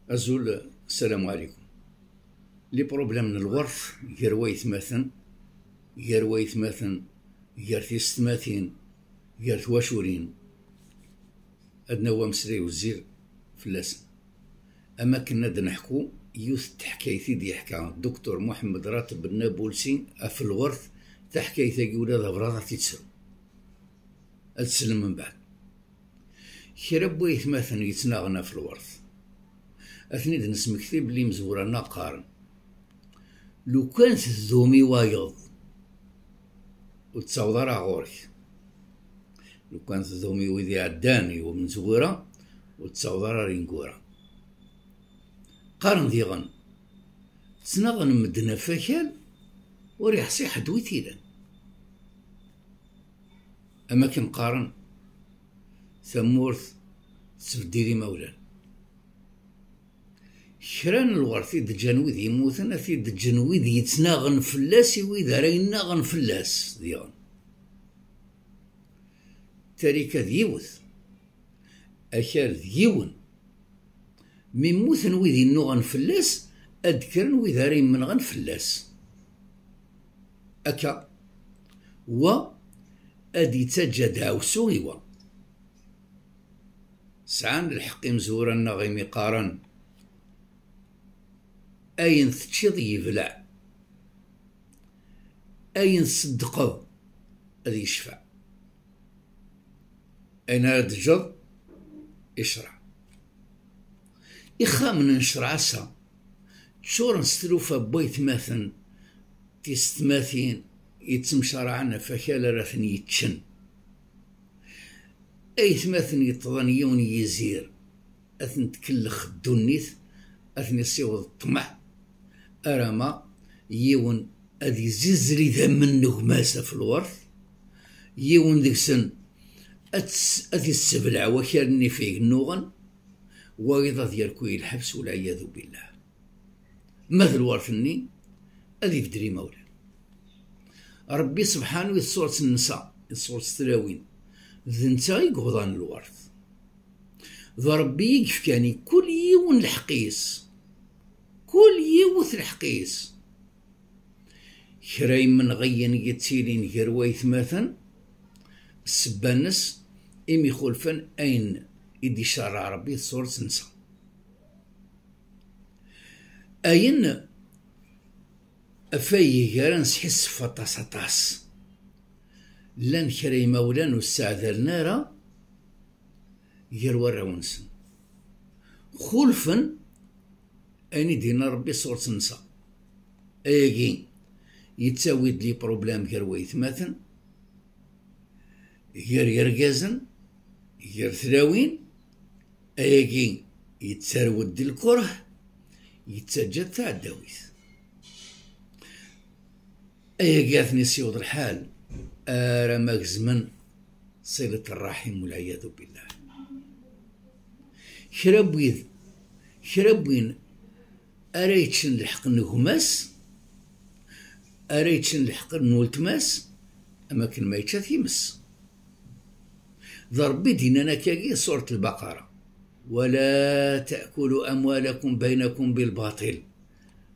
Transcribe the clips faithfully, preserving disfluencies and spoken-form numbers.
Azul, ssalamu ɛlikum. Les problèmes n lweṛt gar waytmaten, gar waytmaten, gar tisetmatin, gar twaculin, ad nawi ameslay wezzil fell-asen. Am akken ad d-neḥku yiwet n teḥkayt i d-yeḥka Duktur Muḥemmed Rateb Nabulsi ɣef lweṛt, taḥkayt-agi ula d abraḍ ad t-yettru. Ad teslem mbeɛd. Kra n waytmaten yettnaɣen ɣef lweṛt, ad ten-id-nesmekti belli imezwura-nneɣ qqaren: lukan teddum i wayeḍ, ur d-ttaweḍ ara ɣur-k. Lukan teddum i wid iɛeddan i umezwura, ur d-ttaweḍ ara ar ineggura. Qqaren diɣen: ttnaɣen medden ɣef wakal, ur iḥṣi ḥedd wi t-ilan. Am akken qqaren: tamurt tettbeddil imawlan. Kra n lweṛt i d-ǧǧan wid yemmuten, ad t-id-ǧǧen wid yettnaɣen fell-as i wid ara yennaɣen fell-as diɣen. Tarika d yiwet, akal d yiwen. Mi mmuten wid yennuɣen fell-as, ad d-kkren wid ara immenɣen fell-as. Akka, wa ad d-yettaǧǧa deɛwessu i wa. Sɛan lḥeqq imezwura-nneɣ imi qqaren: ayen teččiḍ yebleɛ, ayen tṣeddqeḍ ad yecfeɛ, ayen ara d-teǧǧeḍ icreɛ. Ixxamen n ccreɛ ass-a ččuren s tlufa n waytmaten, tisetmatin yettemcaraɛen ɣef wakal ara ten-yeččen. Aytmaten yeṭṭḍen yiwen n yizir, ad ten-tkellex ddunit, ad ten-issiweḍ ṭṭmeɛ, arama yiwen ad izizzel idammen n gma-s ɣef lweṛt, yiwen deg-sen ad ts-, ad issebleɛ wakal-nni f igennuɣen, wayeḍ ad yerku i lḥebs, walɛiyadu billah. Ma d lweṛt-nni, ad ibeddel imawlan. Ṛebbi sebḥanu di tsuṛet n Nsa, di tsuṛet n Tlawin, d netta i yebḍan lweṛt. D Ṛebbi i yefkan i kul yiwen lḥeqq-is. Kul yiwet lḥeqq-is. Kra imenɣiyen i yettilin gar waytmaten, ssebba-nnes imi xulfen ayen i d-icerreɛ Ṛebbi di tsuṛet n Nsa. Ayen ɣef ay iga ara nesḥissef aṭas, aṭas. Llan kra imawlan ur sseɛdalen ara gar warraw-nsen. Xulfen ayen i d-yenna Ṛebbi ṣṣuṛet-nsen. Ayagi yettawi-d les problèmes gar waytmaten, gar yergazen, gar tlawin. Ayagi yettarew-d lkeṛh, yettaǧǧa-d taɛdawit. Ayagi ad ten-issiweḍ lḥal arama gezmen ṣilet ṛṛaḥim, walɛiyadu billah. Kra n wid, kra n win ara yeččen lḥeqq n gma-s, ara yeččen lḥeqq n weltma-s, am akken ma yečča times. D Ṛebbi i d-yennan akkagi, surat Lbaqara: ولا تأكلوا أموالكم بينكم بالباطل.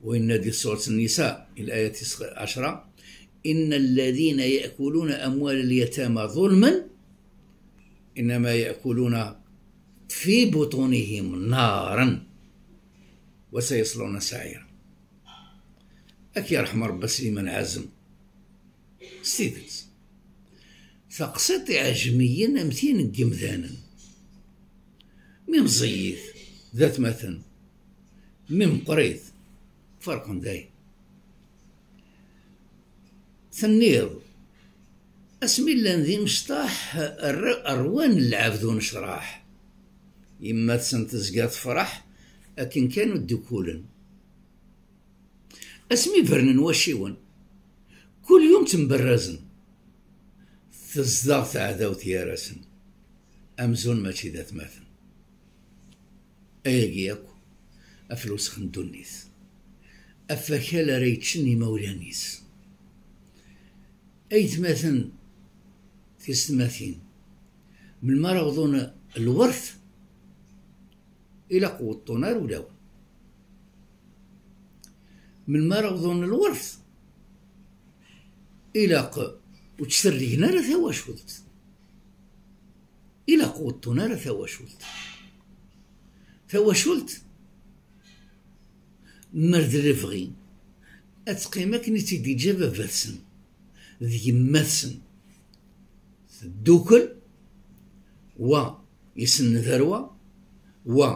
Wa yenna di surat Nnisa, الآية tis-, ɛecra: إن الذين يأكلون أموال اليتامى ظلما إنما يأكلون في بطونهم نارا وسيصلون سعيرا. Ad k-yerḥem Ṛebbi a Sliman Ɛazem. S tidet, taqsiṭ iɛejmiyen am tin n yimdanen. Mi meẓẓiyit d atmaten, mi meqqrit ferqen dayen. Tenniḍ, asmi llan d imecṭaḥ, r-, ṛwan lɛebd unecraḥ. Yemma-tsen tezga tefṛeḥ akken kan ur ddukulen. Asmi bernen wacciwen, kul yum ttemberrazen. Tezdeɣ teɛdawt gar-asen. Amzun mačči d atmaten. Ayagi akk, af lwesx n ddunit, af wakal ara yeččen imawlan-is. Aytmaten, tisetmatin, melmi ara wḍun lweṛt, ilaq weṭṭun ar ulawen. Melmi ara awḍen lwert, ilaq ur ttserrigen ara tawacult. Ilaq ur ṭṭun ara tawacult. Tawacult, mer d lebɣi, ad teqqim akken i tt-id-iǧǧa baba-tsen d yemma-tsen. Teddukel, wa isenned ar wa, wa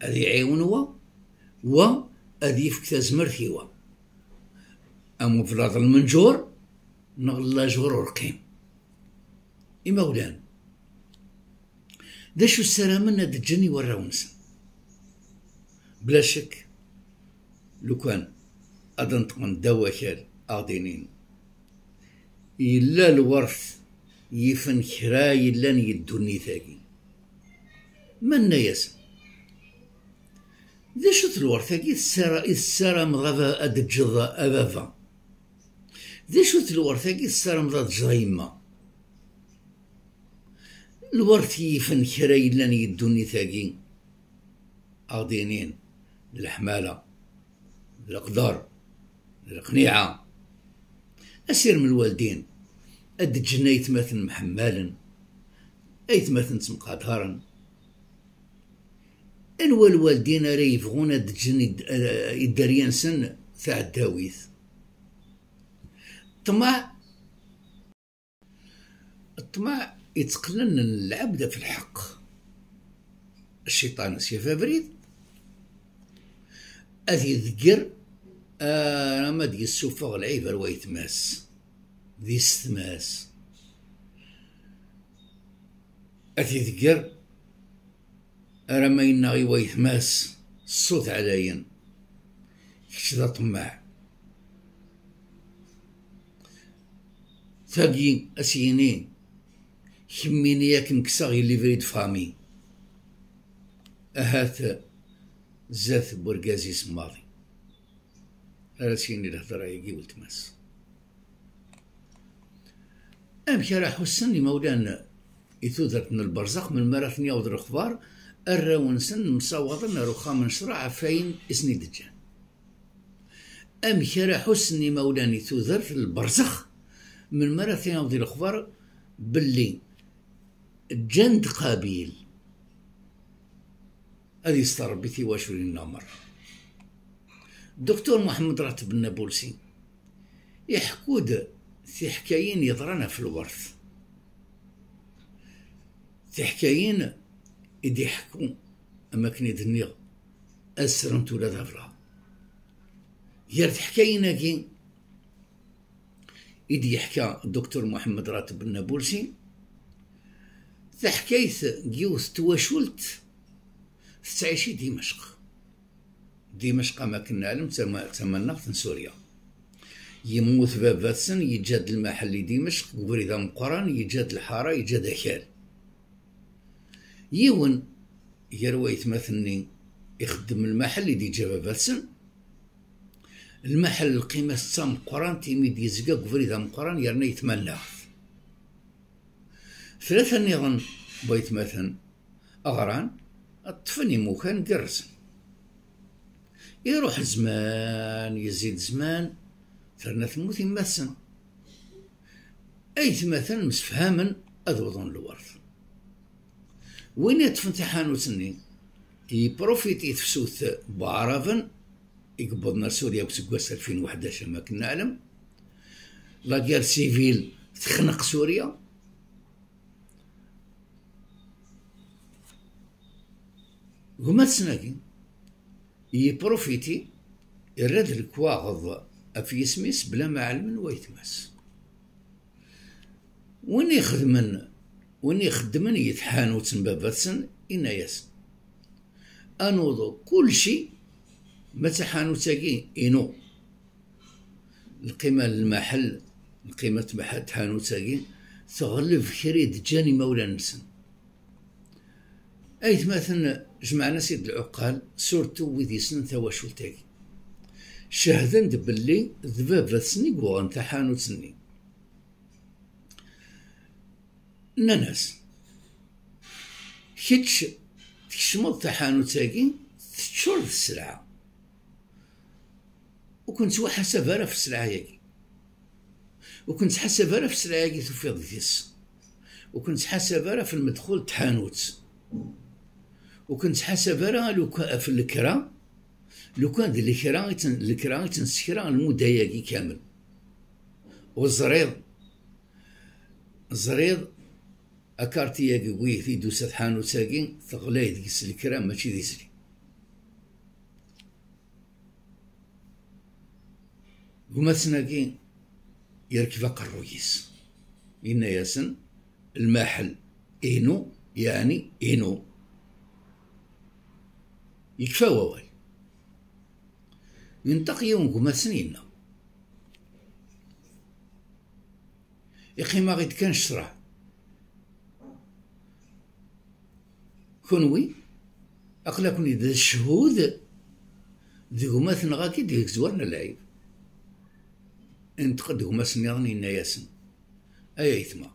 ad iɛiwen wa, wa ad yefk tazmert i wa. Am ublaḍ lmenǧur neɣ llajur urqim. Imawlan, d acu ssaramen ad d-ǧǧen i warraw-nsen? Bla ccek, lukan ad neṭqen ddaw wakal, ad ɣ-d-inin: yella lwert yifen kra yellan i ddunit-agi. Ma nenna-yasen: d acu-t lwert-agi i tessara-, i tessarameḍ a ba-, ad d-teǧǧeḍ a baba? D acu-t lwert-agi i tessarameḍ ad d-teǧǧeḍ a yemma? Lwert yifen kra yellan i ddunit-agi, ad ɣ-d-inin: d leḥmala, d leqder, d leqniɛa. Asirem lwaldin, ad d-ǧǧen aytmaten mḥemmalen, aytmaten ttemqadaren. Anwa lwaldin ara yebɣun ad d-ǧǧen id-, eh, i dderya-nsen taɛeddawit? Ṭṭmeɛ, ṭṭmeɛ yettqellalen lɛebd ɣef lḥeqq. Cciṭan as-yaf abrid, ad yedger arma d-yessufeɣ lɛib ar waytma-s d yessetma-s. Ad t-idegger arma yenna i waytma-s s ṣṣut ɛlayen: kečč d aṭemmaɛ. Tagi a s-yini: kemmini ad kem-kkseɣ i livret de famille. Ahat zdat n urgaz-is maḍi ara s-yini lhedra-agi weltma-s. Amek ara ḥussen imawlan i tudert n lberzex melmi ara ten-yaweḍ lexbar, arraw-nsen msawaḍen ar uxxam n ccreɛ ɣef wayen i sen-id-ǧǧan? Amek ara ḥussen imawlan i tudert n lberzex melmi ara ten-yaweḍ lexbar belli ǧǧan-d Qabil? Ad yester Rebbi tiwaculin-nneɣ merra. Duktur Muḥemmed Rateb Nnabulsi iḥekku-d tiḥkayin yeḍran ɣef lwert. Tiḥkayin i d-iḥekku, am akken i d-nniɣ, ad srent ula d ablaḍ. Gar teḥkayin-agi i d-yeḥka Duktur Muḥemmed Rateb Nnabulsi, taḥkayt n yiwet n twacult tettɛici Dimecq. Dimecq, am akken neɛlem, d tama-, d tamaneɣt n Surya. Yemmut baba-tsen, yeǧǧa-d lmaḥell i Dimecq, deg ubrid ameqqran, yeǧǧa-d lḥara, yeǧǧa-d akal. Yiwen gar waytmaten-nni ixeddem lmaḥell i d-yeǧǧa baba-tsen. Lmaḥell lqima-s d tameqqrant, imi d-yezga deg ubrid ameqqran yerna yetmannaɣ-t. Tlata nniḍen n waytmaten ɣran, ṭṭfen imukan gerrzen. Iruḥ zzman, yezzi-d zzman, terna temmut yemma-tsen. Aytmaten msefhamen ad wwḍen lwert. Win iṭṭfen taḥanut-nni, yepprofiti tefsut n Waɛraben i yewwḍen ar Surya deg useggas alfin u ḥdac, am akken neɛlem. La guerre civile texneq Surya. Gma-tsen-agi yepprofiti, irra-d lekwaɣeḍ ɣef yisem-is bla ma ɛelmen waytma-s. Win ixedmen, win ixeddmen i tḥanut n baba-tsen, inna-yasen: anuḍ kulci, ma d taḥanut-agi inu. Lqima n lmaḥell, lqima n tmaḥ-, tḥanut-agi teɣleb kra i d-ǧǧan imawlan-nsen. Aytmaten jemɛen-as-id lɛuqqal, surtout wid yessnen tawacult-agi. Cehden-d belli d baba-tsen i yuɣen taḥanut-nni. Nnan-as: kečč tkecmeḍ taḥanut-agi, teččur d sselɛa. Ur ken-ttwaḥasab ara ɣef sselɛa-agi. Ur ken-ttḥasab ara ɣef sselɛa-agi tufiḍ deg-s. Ur ken-ttḥasab ara ɣef lmedxul n tḥanut. Ur ken-ttḥasab ara luka-, ɣef lekra, lukan d lekra i tten-, lekra i ttnessekra lmuda-agi kamel. U ẓriḍ, ẓriḍ, akarti-agi wwi-t-id tusa tḥanut-agi, teɣlay deg-s lekra mačči d izli. Gma-tsen-agi yerkeb aqerruy-is, yenna-yasen: "Lmaḥel inu, yeɛni inu." Yekfa wawal. Yenṭeq yiwen gma-tsen, yenna: "Iqqim-aɣ-id kan ccreɛ. Kunwi, aql-aken-id d cchud deg umat-nneɣ-agi deg zwar n lɛib." Inṭeq-d gma-s nniḍen, yenna-yasen: "Ay aytma,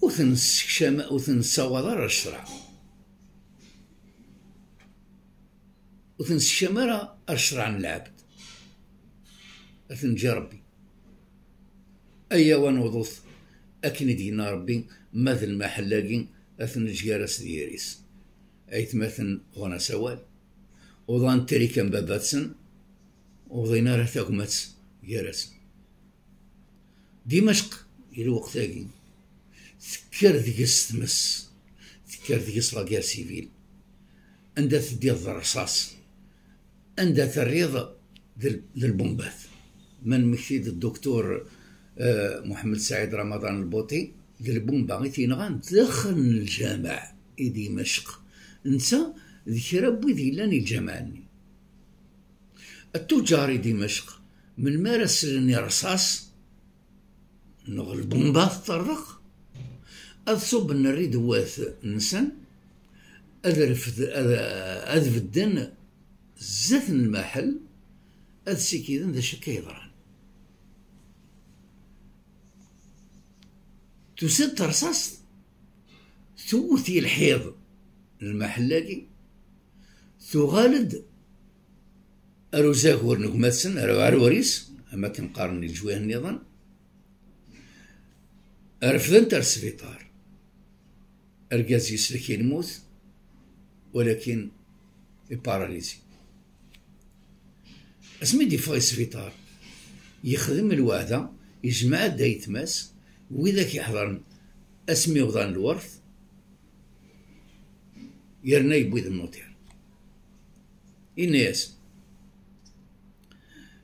ur ten-nessekcam, ur ten-nessawaḍ ara ar ccreɛ. Ur ten-nessekcam ara ar ccreɛ n lɛebd. Ad ten-neǧǧ i Ṛebbi. Ayaw ad naweḍ akken i d-yenna Ṛebbi, ma d lmaḥell-agi ad ten-neǧǧ gar-as d yiri-s." Aytmaten uɣen asawal, uḍan trika n baba-tsen, ur wḍin ara tagmat gar-asen. Dimecq, i lweqt-agi, tekker deg-s tmes, tekker deg-s la guerre civile. Anda teddiḍ d rrṣaṣ, anda terriḍ d l-, d lbumbat. Ma nemmekti-d Duktur, eh, Muḥemmed Saɛid Ramadan Lbuṭi, d lbumba i t-yenɣan daxel n lǧameɛ i Dimecq, netta d kra n wid yellan i lǧameɛ-nni. Atuǧar i Dimecq, melmi ara slen i rrṣaṣ neɣ lbumba teṭṭerḍeq, ad ṣubben rridwat-nsen, ad refd-, ad, ad bedden zdat n lmaḥel, ad sikiden d acu akka yeḍran. Tusa-d terṣaṣt, tewwet i lḥiḍ n lmaḥell-agi, tuɣal-d ar uzagur n gma-tsen, ar uɛrur-is, am akken qqaren di leǧwayeh nniḍen, refden-t ar sbiṭar. Argaz yeslek i lmut, walakin iparalizi. Asmi d-iffeɣ i sbiṭar, yexdem lweɛda, yejmeɛ-d aytma-s, widak iḥeḍren asmi wḍan lwert, yerna yewwi-d nnutir. Yenna-yas: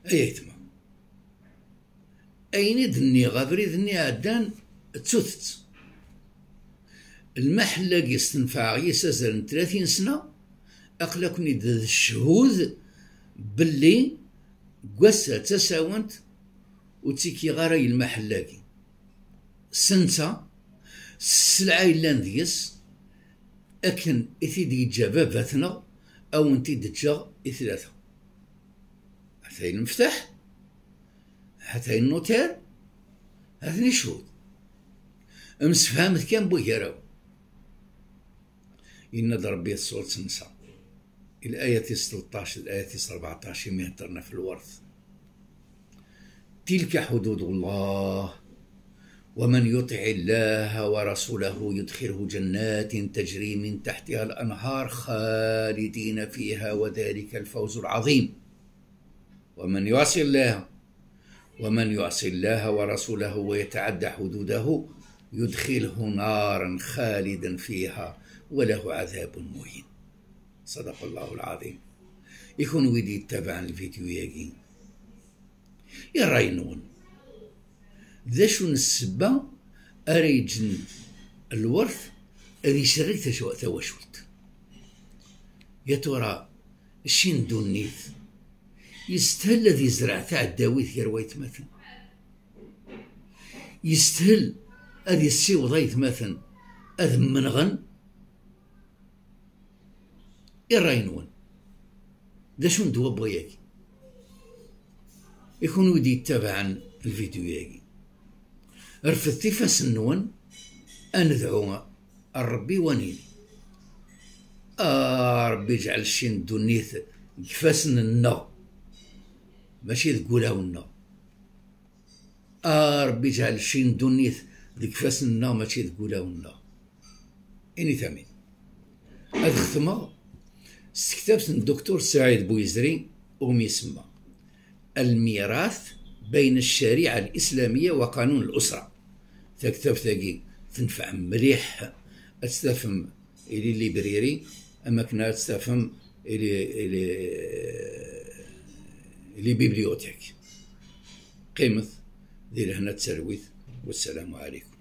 "Ay aytma, ayen i d-nniɣ, abrid-nni iɛeddan, ttut-t. Lmaḥella-agi stenfɛeɣ yis azal n tlatin sna, aql-aken-id d cchud belli deg wass-a d tasawent ur ttikiɣ ara i lmaḥella-agi. S netta, s sselɛa yellan deg-s, akken i t-id-yeǧǧa baba-tneɣ, a wen-t-id-ǧǧeɣ i tlata." Ata-yen lmeftaḥ, ata-yen nnutir, ha-ten-i cchud. Msefhamet kan bugaraw. Yenna-d Ṛebbi di ssuṛat n Nisa, i layat tis tleṭṭac, layat tis ṛebɛeṭṭac, imi heddren ɣef lwert: "تلك حدود الله، ومن يطع الله ورسوله يدخله جنات تجري من تحتها الأنهار خالدين فيها وذلك الفوز العظيم. ومن يعص الله، ومن يعص الله ورسوله ويتعد حدوده يدخله نارا خالدا فيها وله عذاب مهين." صدق الله العظيم. I kunwi d-yettabaɛen lvidyu-agi, i ṛṛay-nwen, d acu n ssebba ara yeǧǧen lwert ad icerreg tacu-, tawacult? Ya tura, cci n ddunit, yeshel ad yezreɛ taɛeddawit gar waytmaten? Yeshel ad yessiweḍ aytmaten ad mmenɣen? I ṛṛay-nwen, d acu n ddwa n wayagi? I kunwi d-yettabaɛen lvidyu-yagi, refdet ifassen-nwen, ad nedɛu ar Ṛebbi, wa nili: "A Ṛebbi, ǧɛel cci n ddunit deg ifassen-nneɣ, mačči deg wulawen-nneɣ. A Ṛebbi, ǧɛel cci n ddunit deg ifassen-nneɣ, mačči deg wulawen-nneɣ. Init amin. Ad xetmeɣ s tektabt n Dr Saɛid Buyezri, umi isemma الميراث بين الشريعة الإسلامية وقانون الأسرة. Taktabt-agi tenfeɛ mliḥ, ad tt-tafem i les librairies, am akken ara tt-tafem i les, i les, i les bibliothèques. Qqimet di lehna d talwit, wassalamu ɛalaykum.